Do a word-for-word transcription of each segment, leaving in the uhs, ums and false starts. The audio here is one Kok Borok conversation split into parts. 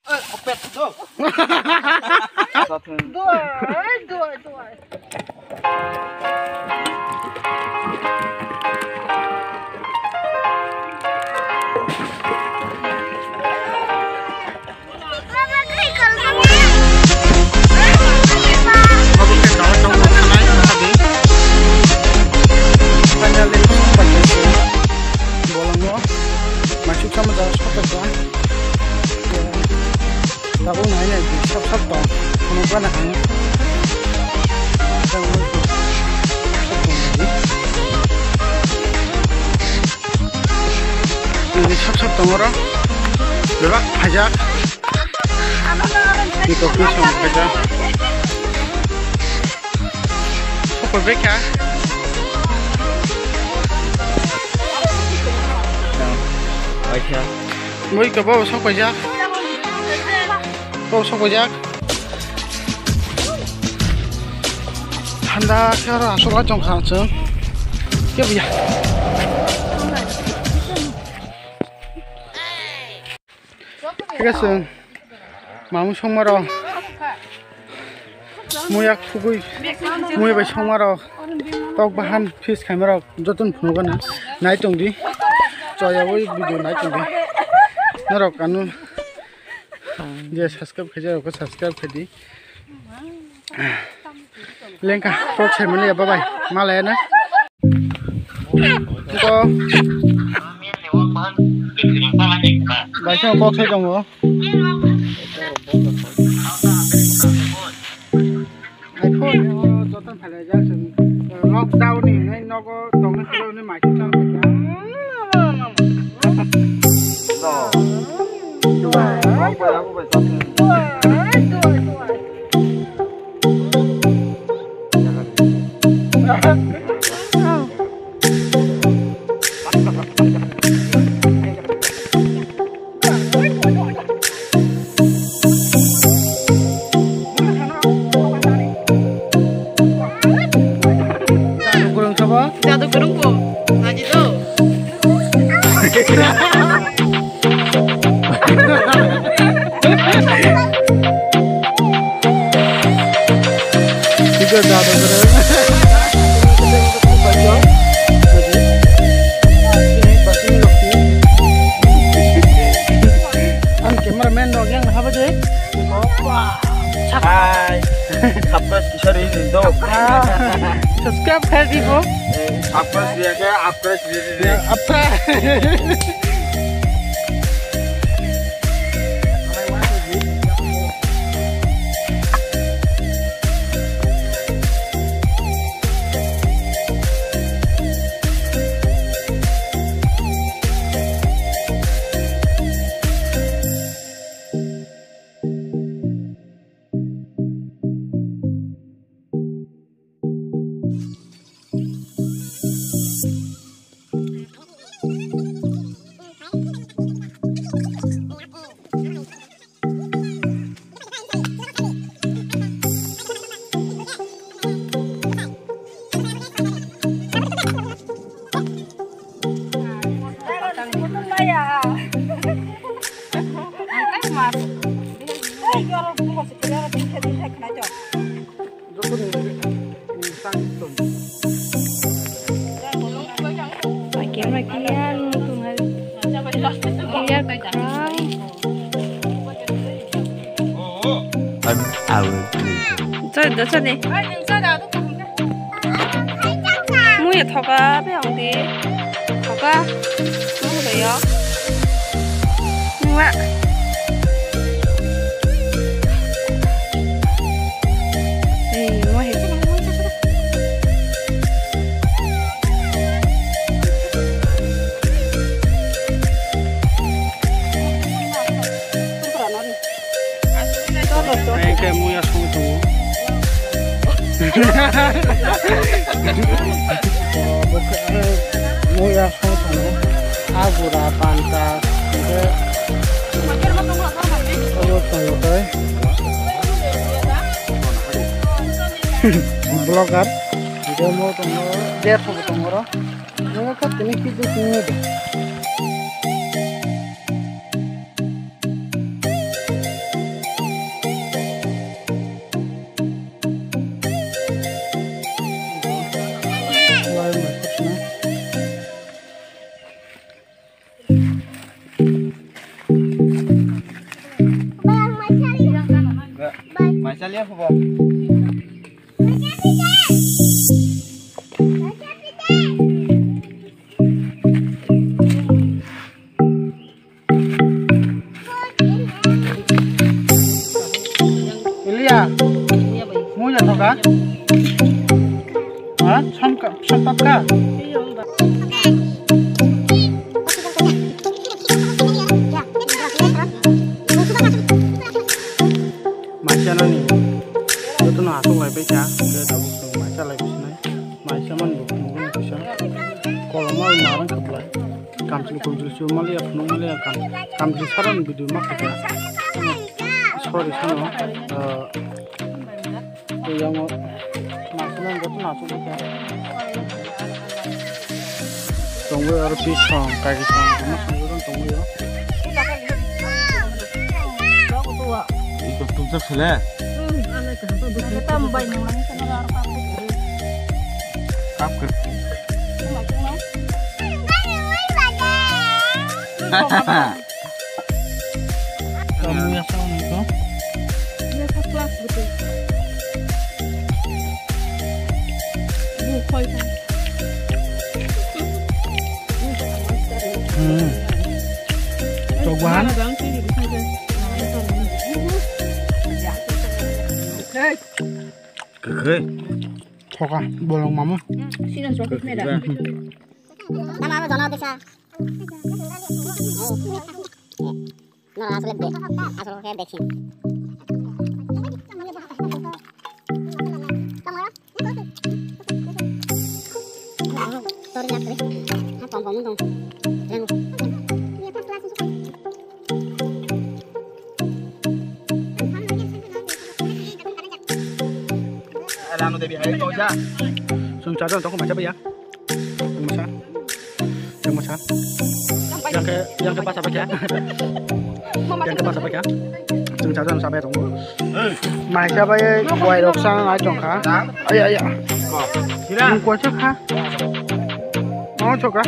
Duai, duai, duai. Bolongno masuk sama jaga sotok ba. Tabuk nai nai sap sap tong. Kono gana ang. Ini sap sap tong oro. Bebak phaijak. Ini kopi song phaijak. Sokol beka. Aisha. Moi kebo sok phaijak. Bo sok phaijak. Thanda khe oro aswk lai tong kha chwng. Kebo ya. Thik ase. Mamung songmaro. Muya khugui. Muya bai songmaro. Tok bahan fish khaimaro. Jotun phunukgana. Nai tongdi. Choyawi video nai tongdi. Norok anu. Je subscribe khaijak rok subscribe khaidi. Lengka, kok sai mani ya, bye bye. Malaya na. Ito. Bai sa kok sai tongo. Ai phone o joton phalai jak chwng. Lockdown ni nai nogo tongna silo ni mai tang. Jadu kwrwng sabo? Jadu kwrwng bo. Naji do. Tiga jadu kwrwng. Ang cameraman dog yang haba je. Hai. Subscribe, sorry, do. Ah, subscribe khai di bo. Eh, subscribe dia ke, subscribe dia. Apa? An hour later. Chai da chai ni. Muya thoka be ang di. Thoka. Muya. Nua. Ei, mo he. Engke muya song tongo. Muya song tongo. Agura, panta, engke abo tongo tei. Vlogger, video mo tongo, derso bo tongo oro. Nang kha tini khe tini de. Elia, muya thoka? Ha? Samka, samkapka? Macha nani, joto no asok lai pai kha, hingke tabuk macha lai pai sinai. Maisa man bo phunukgwi kisa koloma narang khaplai. Kamchwlwi kamchwlwi se maliya phunuk maliya kam, kamchwlwi saroni video ma khaikha. Sorry sano, ah, tei yango maisa man bo nasugwi kha. Tongwi oro pisong, kaki song, tongma song tongwi o. Iko tubjak sele. Kap kap. Kamu yang sama itu? Dia ke kelas gitu. Bu, koi kan. Hmm. Coba. Kekhe. Thoka, bolong mama. Sino suatu meda. Tama ano jana desa. Nora asole de, asole ke dekhi. Tori yakri, ha pom pom dong. Rengo. Rano debi hai kau ja. Sung cha jang toko macha ba ya. Masa. Yang masa. Yang ke, yang ke pasal pakai. Yang ke pasal pakai. Sung cha jang sampai toko. Macha ba ya, kau rok sang ai toko. Aya, aya. Kira. Kau cha kha. Oh, choka.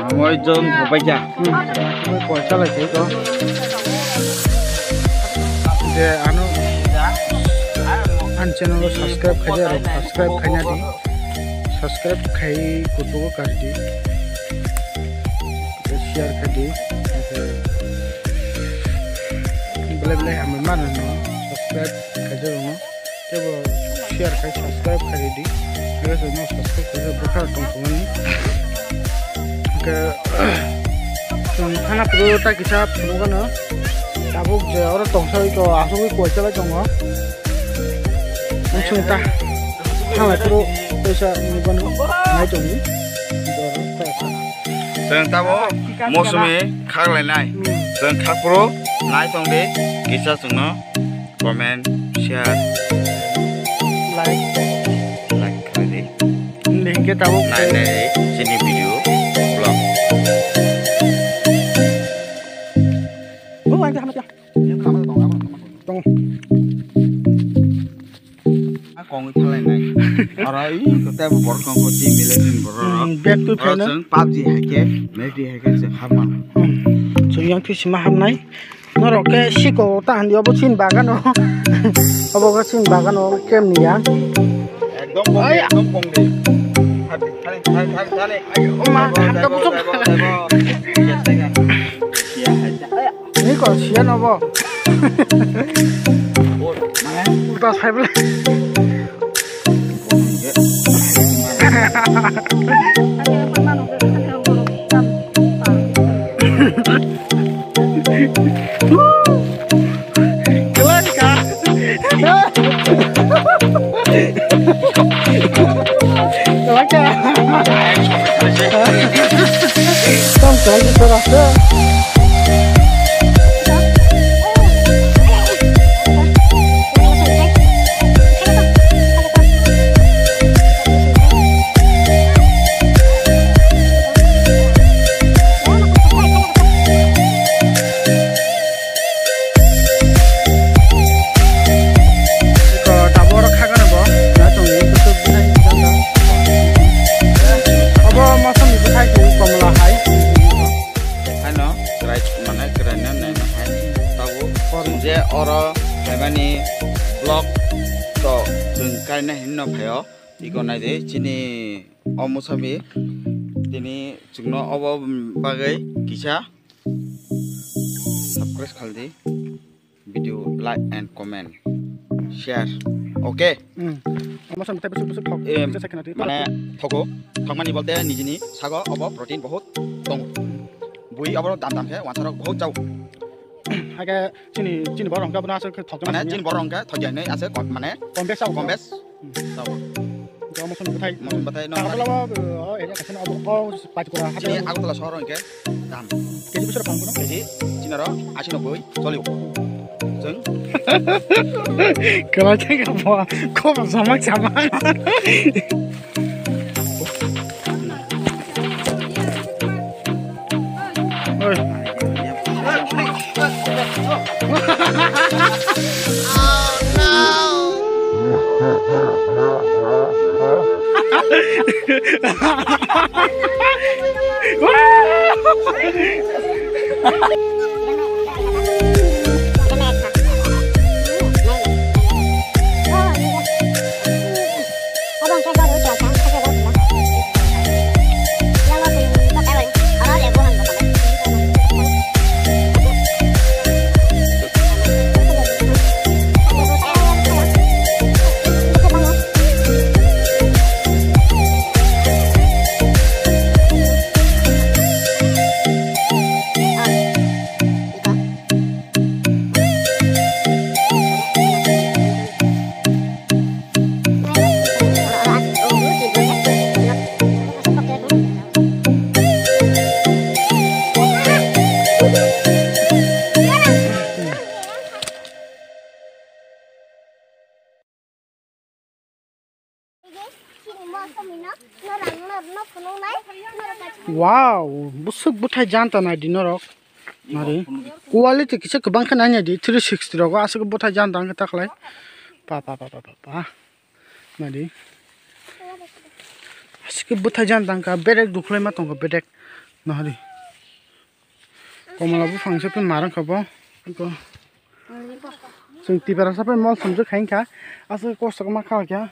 Amoi jon hobaikya. Hmm. Amoi poisa lai khe to. Je ano an channel o subscribe khaidi, aro subscribe khaina di. Subscribe khai kuchugo kardi. Share khaidi. Belai belai hambai mano no subscribe khaidi no. Tebo share khai subscribe khai di. Hingke chwng no subscribe khai bwkha tong thumani. Hingke chwng thana phuru ta kisa phunukgano. Tabuk je oro tongsa iko asugwi koicha bai tongo. Chwng ta thanglai phuru koisa nukgano nai tongdi. Chwng tabo mosumi khak lainai. Hmm. Chwng khak phuru nai tongdi kisa chwngno. Comment, share, like, like khlai di. Hindi hingke tabuk nai nai chini video vlog. Bo ang kaham ya. Tong. A kong thalai nai. Oro i kote borok kong ko team eleven borok. Hmm, back to oro channel. Chwng PUBG hai khe, Melody hai khe chwng hapman. Hmm. Chwng yang twi sima hapnai. Norok khe siko ta handi obo chini bagano. Obo khe chini bagano kem ni ya. Ekdom kong di, ekdom kong di. Thari, thari, thari, thari, thari. Oma, hamka busuk. Ni ko siya no bo. Utas hai bole. Iko tabuk oro khagano bo, na tongdi, kusuk bwthai janga. Obo mosomni bwthai tong komla hai. Haino, chwrai mane, chwraino naima hai. Tabuk, je oro phaimani Vlog to chwng kaina hinno phaio, iko naidi chini o musabi tini chwngno obo bagwi kisa subscribe khaldi, video like and comment, share, okay? Hmm. Omo sam tei busuk busuk thok. Em, kisa sakhe nadi. Mane thogo, thokmani bolte nijini sago obo protein bahut tongo. Bui abo dam dam khe wansarok bahut chao. Hake chini, chini borok hwnkhe bono aswk khe thokjaknai. Mane chini borok hwnkhe thokjaknai aswk kom, mane kom bes chao. Kom bes chao. Hwnkhe omo chwng bwthai. Omo chwng bwthai no. Agartala o, o area kaisa no obo, o Patikura chini hathai. Agartala sohor hwnkhe dam. Keji bwswk rok pang bono? Keji chini oro asi noboi cholio. Chwng. Kwlai thangkha bo, khobor samak samak. Wow, busuk buthai janta naidi norok. Nari. Quality kisa kwbang khe nai naidi, three sixty rogo aswk buthai janta wngkhe taklai. Pa, pa, pa. Nari. Aswk buthai janta wngkha, bedek dukhlai ma tongkha, bedek. Nari. Komla buphang se phi marang kha bo. Iko. Chwng Tiprasa pai mol samjak khai kha. Aswk kosto ma kha kya.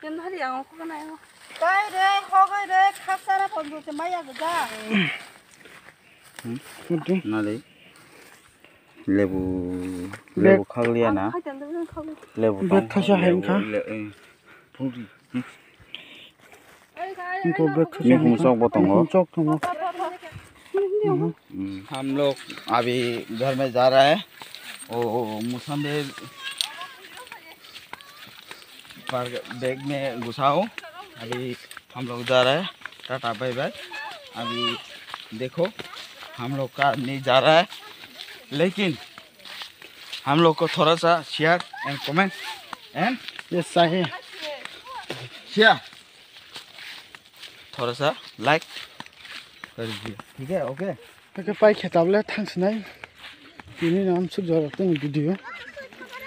Ken hari ang ko na yo. Kai re, hogoi re, khasara ponjo se maya gja. Mutu. Nale. Lebu, lebu khaglia na. Lebu bek thaisa hai kha. Mikung sok bo tongo. Mikung sok tongo. हम लोग अभी घर में जा रहा है। ओ, ओ, मुसम्बे पर बैग में घुसाओ। अभी हम लोग जा रहा है। Tata bye bye. अभी देखो, हम लोग का नहीं जा रहा है, लेकिन हम लोग को थोड़ा सा share and comment and yes, सही। Share। थोड़ा सा like कर दीजिए, ठीक है? OK। Hake pai khe tablet thang sinai. Tini no amsuk jorok tini video.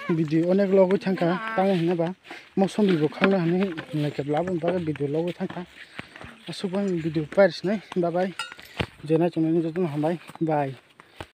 Video onek logoi thangkha, tamo hinna ba. Mosombi bo khangna hinwi hinlai khe labo bagwi video logoi thangkha. Asuk bai video pai sinai. Bye bye. Jena chungnai jotono hambai. Bye.